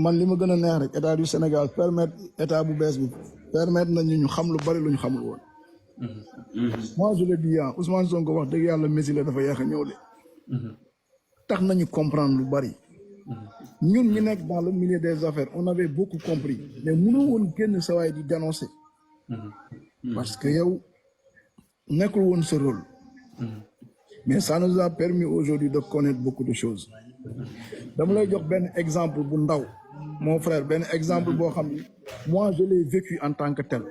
man li ma gën a neex rek état du Sénégal permettre état bu bees bi permettre nañu ñu xam lu bari lu ñu xamul woon. moi je le dis ah Ousmane Sonko wax dëgg yàlla Messi la dafa yéex a ñëw de. tax nañu comprendre lu bari. ñun ñu nekk dans le milieu des affaires on avait beaucoup compris mais mënoo woon génn sa waay di dénoncer. parce que yow nekkul woon sa rôle. mais ça nous a permis aujourd'hui de connaître beaucoup de choses. dama lay jox benn exemple bu ndaw mon frère benn exemple boo xam ni moi je l'ai vécu en tant que tel.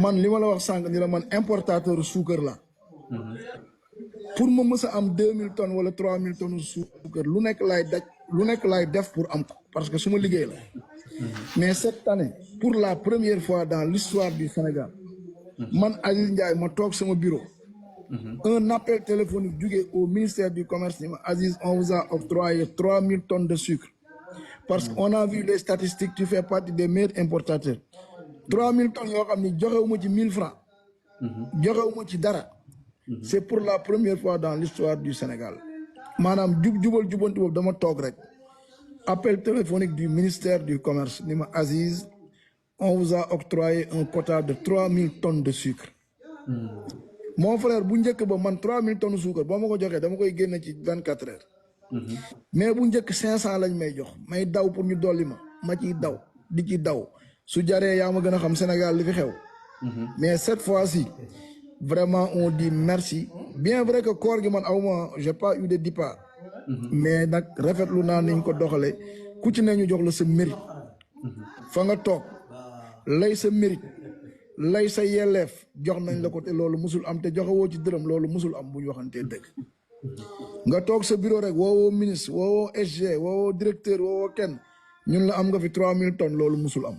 man li ma la wax sànq ni la man importateur suukar la. pour ma mës a am 2000 tonnes wala 3000 tonnes suukar lu nekk laay daj lu nekk laay def pour am ko parce que su ma liggéey la. mais cette année pour la première fois dans l'histoire du Sénégal man Aziz Ndiaye ma toog sama bureau. un appel téléphonique jóge au ministère du commerce ni ma Aziz on vous a octroyé 3000 tonnes de sucre parce qu'on a vu les statistiques tu fais partie des meilleurs importateurs 3000 tonnes yoo xam ni joxewuma ci 1000 francs joxewuma ci dara c'est pour la première fois dans l'histoire du Sénégal maanaam jubal jubanti boobu dama toog rek appel téléphonique du ministère du commerce ni ma Aziz on vous a octroyé un quota de 3000 tonnes de sucre. Mon frère bu njëkk ba man 3000 tonnes suukar boo ma ko joxee dama koy génne ci 24 heures. mais bu njëkk 500 lañ may jox may daw pour ñu dolli ma ciy daw di ci daw su jaree yaa ma gën a xam Sénégal li fi xew. mais cette fois-ci vraiment on dit merci bien vrai que koor gi man awma j'ai pas eu de départ. mais nag rafetlu naa niñ ko doxalee ku ci ne ñu jox la sa mérite. fa nga toog lay sa mérite. lay sa yelleef jox nañ la ko te loolu musul am te joxewoo ci dërëm loolu musul am bu ñu waxantee dëgg nga toog sa bureau rek woowoo ministre woowoo SG woowoo directeur woowoo kenn ñun la am nga fi 3000 tonnes loolu musul am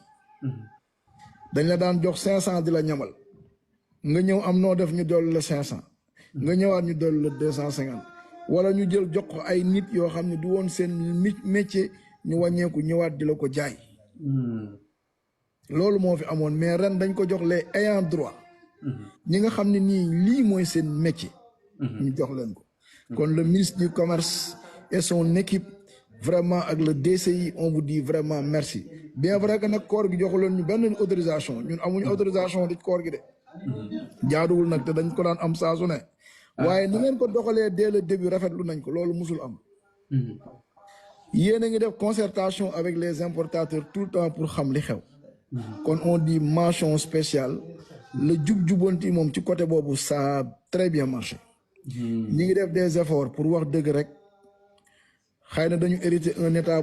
dañ la daan jox 500 di la ñamal nga ñëw am noo def ñu dolli la 500 nga ñëwaat ñu dolli la 250 wala ñu jël jox ko ay nit yoo xam ne du woon seen métier ñu wàññeeku ñëwaat di la ko jaay loolu moo fi amoon mais ren dañ ko jox les ayants droit ñi nga xam ne nii lii mooy seen métier ñu jox leen ko kon le ministre du commerce et son équipe vraiment ak le DCI on vous dit vraiment merci bien vrai que nag koor gi joxuloon ñu benn autorisation ñun amuñu autorisation di koor gi de jaaduwul nag te dañ ko daan am saa su ne waaye ni ngeen ko doxalee dès le début rafetlu nañ ko loolu musul am yéen a ngi def concertation avec les importateurs tout le temps pour xam li xew kon on dit mention spéciale le jub-jubanti moom ci côté boobu ça a très bien marché ñi ngi def des efforts pour wax dëgg rek xëy na dañu hérité un état